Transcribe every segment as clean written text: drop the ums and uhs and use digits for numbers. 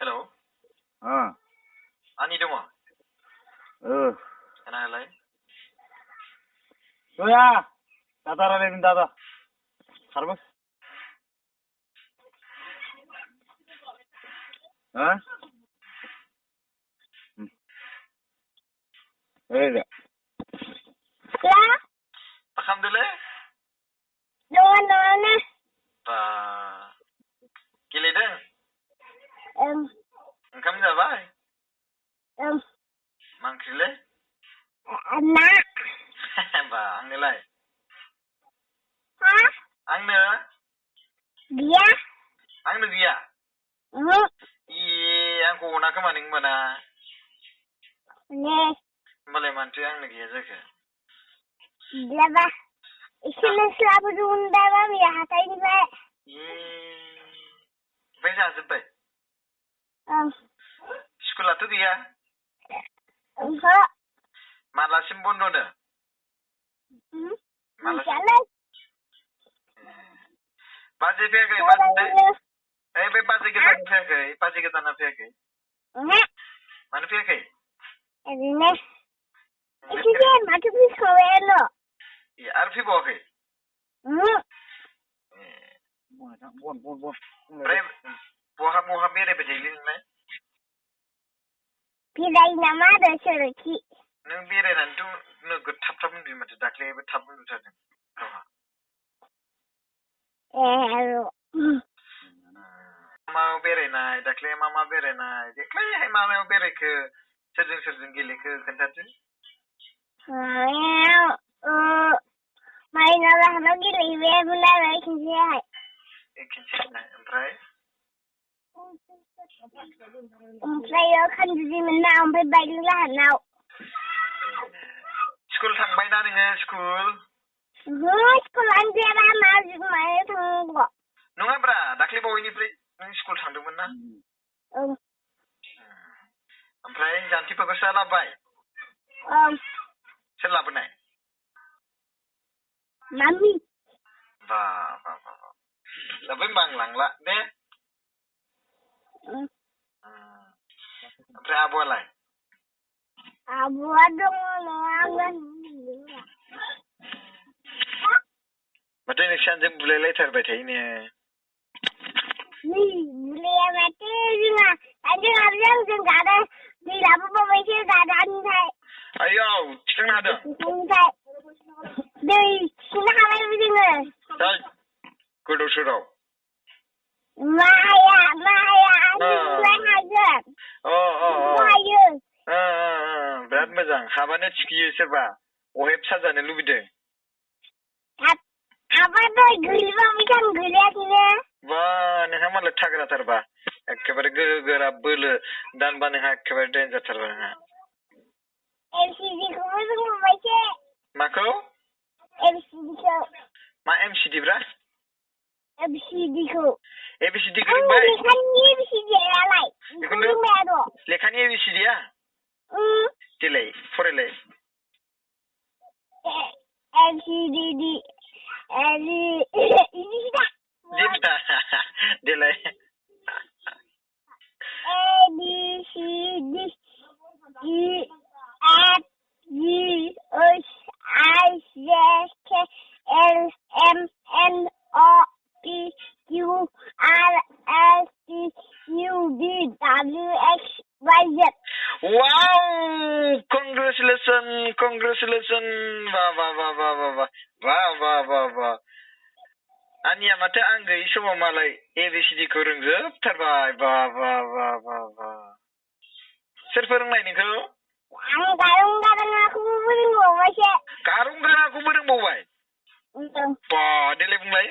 Hello आनि दङ खोनालाय Doya, दादा रायलायगोन दादा खारबो हा रायलाय मा खालामदोलै दङ न'आवनो बा गेलेदों ओं ओंखाम जाबाय ओं मा ओंख्रिलै ना बा आंनोलाय हा आंनो गैया गैया ओहो ए आंखौ अना खोमा नों होनबाना ने होमबालाय मानोथो आंनो गैया जाखो गैयाबा एसेनो लाबोदोंमोन दा मामिया हाथायनिफ्राय ओमफ्राय जाजोब्बाय ओं स्कुलाथ' गैया ओहो मालासिम बन्द'नो मिथियालै बाजै फैयाखै बाजै ओइ बे बाजै गोदाना फैयाखै बाजै गोदाना फैयाखै ओहो मानो फैयाखै ओरैनो एसेसो माथो फैखाबायानो ए आरो फैबावाखै ओहो ओमफ्राय बहा बेरायबाय थायोलै नोंलाय बेरायो नामा आरो सोरखि नों बेरायनानैथ' नोगोद थाब उन्दुयो माथो दाख्लैबो थाब उन्दुथारदों गावहा मायाव बेरायनाय दाख्लै मा बेरायनाय देख्लायहाय मायाव बेरायखो सोरजों गेलेखो खोन्थादो माइनाव लाहानाव गेलेहैबायमोन आरो खेनसेहाय खेनसेहाय ओमफ्राय खानजुजि मोनना ओमफ्राय बायलुं लाहानाव स्कुल थांबायना नोङो स्कुल ओहो स्कुलानो गैयाबा मानो थांनांगौ नङाब्रा दाख्लै बावैनिफ्राय नों स्कुल थांदोंमोन ना ओं ओमफ्राय जान्थिफोरखौ सोर लाबोबाय ओं सोर लाबोनाय मामि बा जाबाय होनबा आं लांला दे ओमफ्राय आब'आलाय आब'आ दङ न'आव माथो नोंसानिजों बुलायलायथारबाय थायो ने बुलाया माथो जों गादा दै लाबोबावबायसो गादानिफ्राय आयौ थिखांनो हादों दै थिखांनो हाबायबो जोङो गोदाव सोराव माया हायो बिराद मोजां हाबानो थिखियो सोरबा अहेब साजानो लुबैदों आबा दै गोलैबावबायसो आं गोलैयाखैनो बा नोंहा मालाय थाग्राथारबा एखेबारे गोरा बोलो दानबा नोंहा एखेबारे देन्जारथारबा नोंहा LCD-खौबो रोंबावबायसो माखौ LCD-खौ मा MCD ब्रा ABCD-खौ ABCD-खौ रोंबाय लेखानि ABCD-आलाय बेखौ रोंबाय आरो लेखानि ABCD-आ देलाय फरायलाय LCD देलाय ABCD EF G H I J K L M N O P Q R S T U V W X Y Z Wow! Congratulations! Wah. आनिया माथो आं गैयि समाव मालाय ABCD-खौ रोंजोबथारबाय बा सोर फोरोंनाय नोंखौ आं गारं गाराङाखौबो रोंबावबायसो गारं गाराङाखौबो रोंबावबाय बा देलाय बुंलाय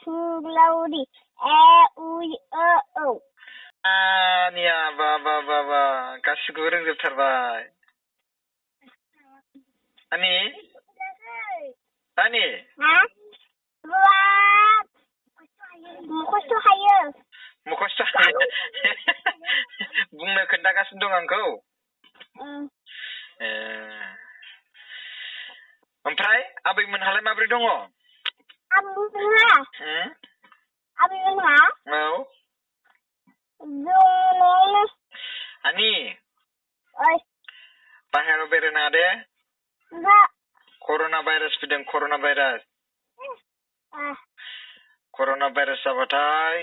सुंग्लावरि औ आनिया बा गासिखौबो रोंजोबथारबाय आनि खस्थ' हायो बुंनो खोन्थागासिनो दं आंखौ ओमफ्राय आबैमोनहालाय माबोरै दङ आबैमोनहा औ न'आवनो आनि ओइ बाहेरायाव बेरायनाङा दे मा कर'ना भाइरास फैदों कर'ना भाइरास कर'ना भाइरास जाबाथाय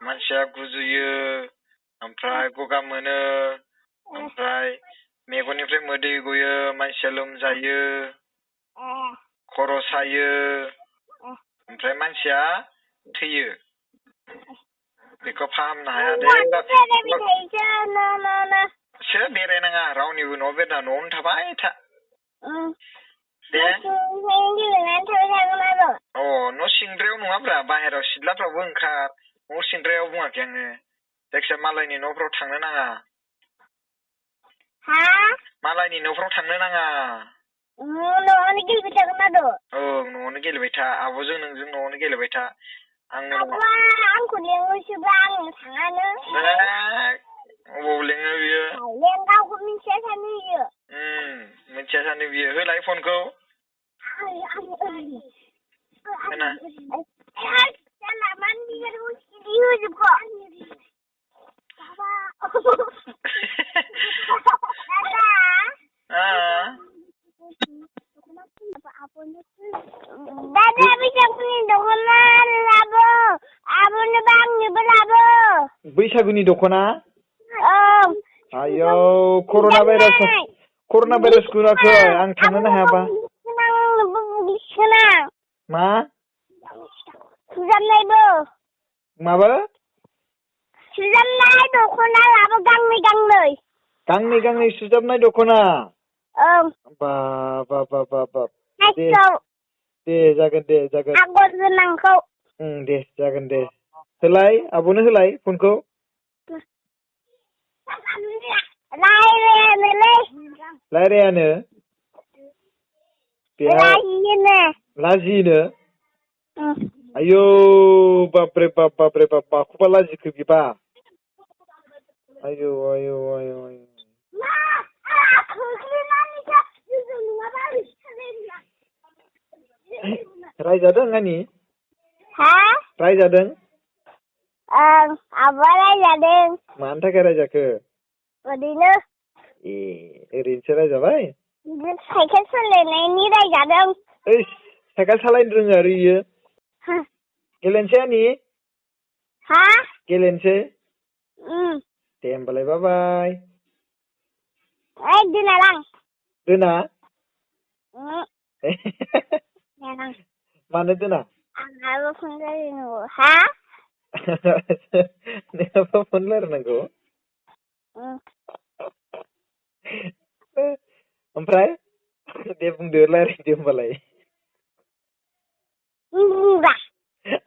मानसिया गुजुयो ओमफ्राय गगा मोनो ओमफ्राय मेगननिफ्राय मोदै गयो मानसिया लोमजायो खर' सायो ओमफ्राय मानसिया थैयो बेखौ फाहामनो हाया दे सोर बेरायनाङा रावनिबो न'आव बेरायनाङा न'आवनो थाबाय था दे न' सिंद्रायाव नङाब्रा बाहेरायाव सिथ्लाफ्रावबो ओंखार न' सिंद्रायाव बुङाखै आङो जायखिजाया मालायनि न'फ्राव थांनो नाङा मालायनि न'फ्राव थांनो नाङा न'आवनो गेलेबाय थागोन आरो न'आवनो गेलेबाय था आब'जों नोंजों न'आवनो गेलेबाय था आंखौ लेङोसोबा आं थाङानो अबाव लेङो बियो रावबो मिथिया सानो बियो मिथिया सानो बियो होलाय फनखौ दादा बैसागुनि दख'ना लाबो आब'नोबो आंनोबो लाबो बैसागुनि दख'ना आयौ कर'ना भाइरास गुराखै आं थांनोनो हायाबा मा सुजाबनायबो माबा सुजाबनाय दख'ना लाबो गांनै सुजाबनाय दख'ना बा दे जागोन दे जागोन आगर गोनांखौ दे जागोन दे होलाय आब'नो होलाय फनखौ रायलायानो लाजियोनो आयौ बाब्रे बाब माखौबा लाजिखो बिबा आयौ रायजादों आंनि रायजादों आब'आ रायजादों मानि थाखाय रायजाखो ओरैनो ओरैनोसो रायजाबाय साइकेल सालायनायनि रायजादों साइकेल सालायनो रोङो आरो इयो गेलेनोसै आनि गेलेनोसै दे होमबालाय बाय दोना मानो दोना आंहाबो फन रायलायनांगौ नोंहाबो फन रायलायनांगौ ओमफ्राय दे बुंदो रायलायदो होमबालाय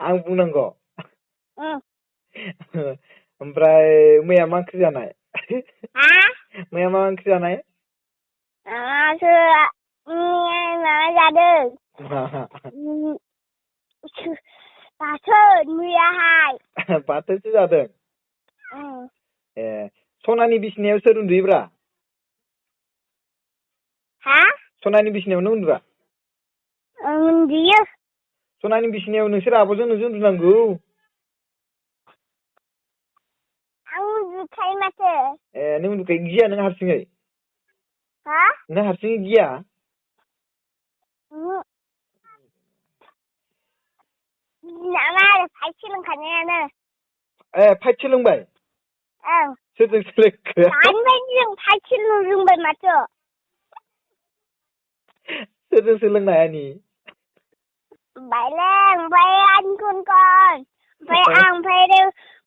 आं बुंनांगौ ओमफ्राय मैया मा ओंख्रि जानाय मैया मा ओंख्रि जानाय जादों बाथोन मैयाहाय बाथोनसो जादों सनानि बिसिनायाव सोर उन्दुयोब्रा सनानि बिसिनायावनो उन्दुआ उन्दुयो सनानि बिसिनायाव नोंसोर आब'जों नोंजों उन्दुनांगौ आं उन्दुखायो माथो नों उन्दुखायो गिया नों हारसिङै नों हारसिङै गिया फाइट सोलोंखानायानो फाइट सोलोंबाय सोरजों सोलोंखो जों फाइट सोलोंनो रोंबाय माथो सोरजों सोलोंनाय आनि ओमफ्राय आंखौन ओमफ्राय आं ओमफ्राय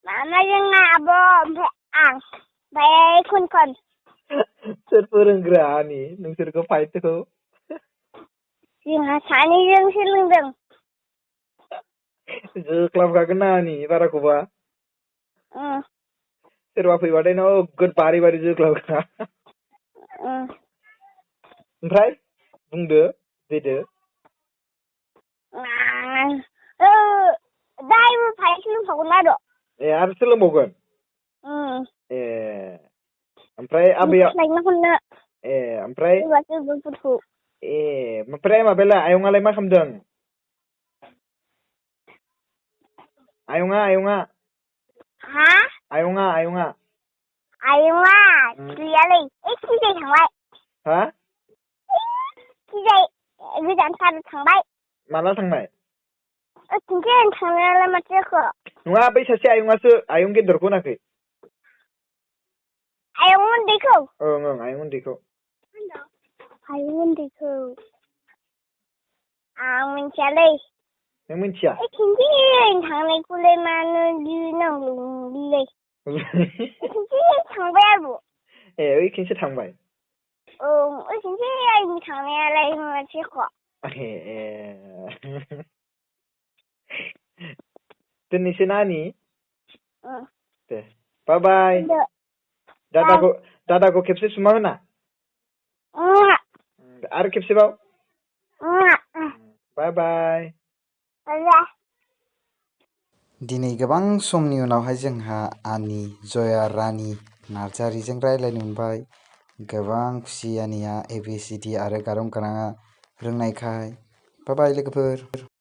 मामाजों आब' ओमफ्राय आं ओमफ्राय खन सोर फोरोंग्रा आनि नोंसोरखौ फाइटखौ जोंहा सानैजों सोलोंदों जोख्लाबखागोन ना आनि बाराखौबा सोरबा फैबाथाय नोगोद बारि जोख्लाबखा ओमफ्राय बुंदो देदो दायो फाइट सोलोंखागोन आरो सोलोंबावगोन ओमफ्राय आबैया ओमफ्राय ओमफ्राय माबायालाय आयंआलाय मा खालामदों आयंआ हा आयंआ आयंआ उम. गैयालै खिजाय थांबाय हा खिजाय गोजानथार थांबाय माला थांनाय ओथिंसो थांनायालाय माथो जाखो नङा बै सासे आयंआसो आयं गेदेरखौ होनाखै आयं उन्दैखौ ओं आयं उन्दैखौ आयं उन्दैखौ आं मिथियालै नों मिथिया ओथिंसो थांनायखौलाय मानो गिनांगौलै ओथिंसो थांबाय आबौ ए ओइथिंसो थांबाय औ ओथिंसो आंनि थांनायालाय माथो जाखो ए दोननोसै ना आनि दे बाय बाय दादाखौ खेबसे सुमा होना आरो खेबसेबाव बाय बाय दिनै गोबां समनि उनावहाय जोंहा आनि जया रानि नार्जारिजों रायज्लायनो मोनबाय गोबां खुसि आनिया ABCD आरो गारां गाराङा रोंनायखाय बाय बाय लोगोफोर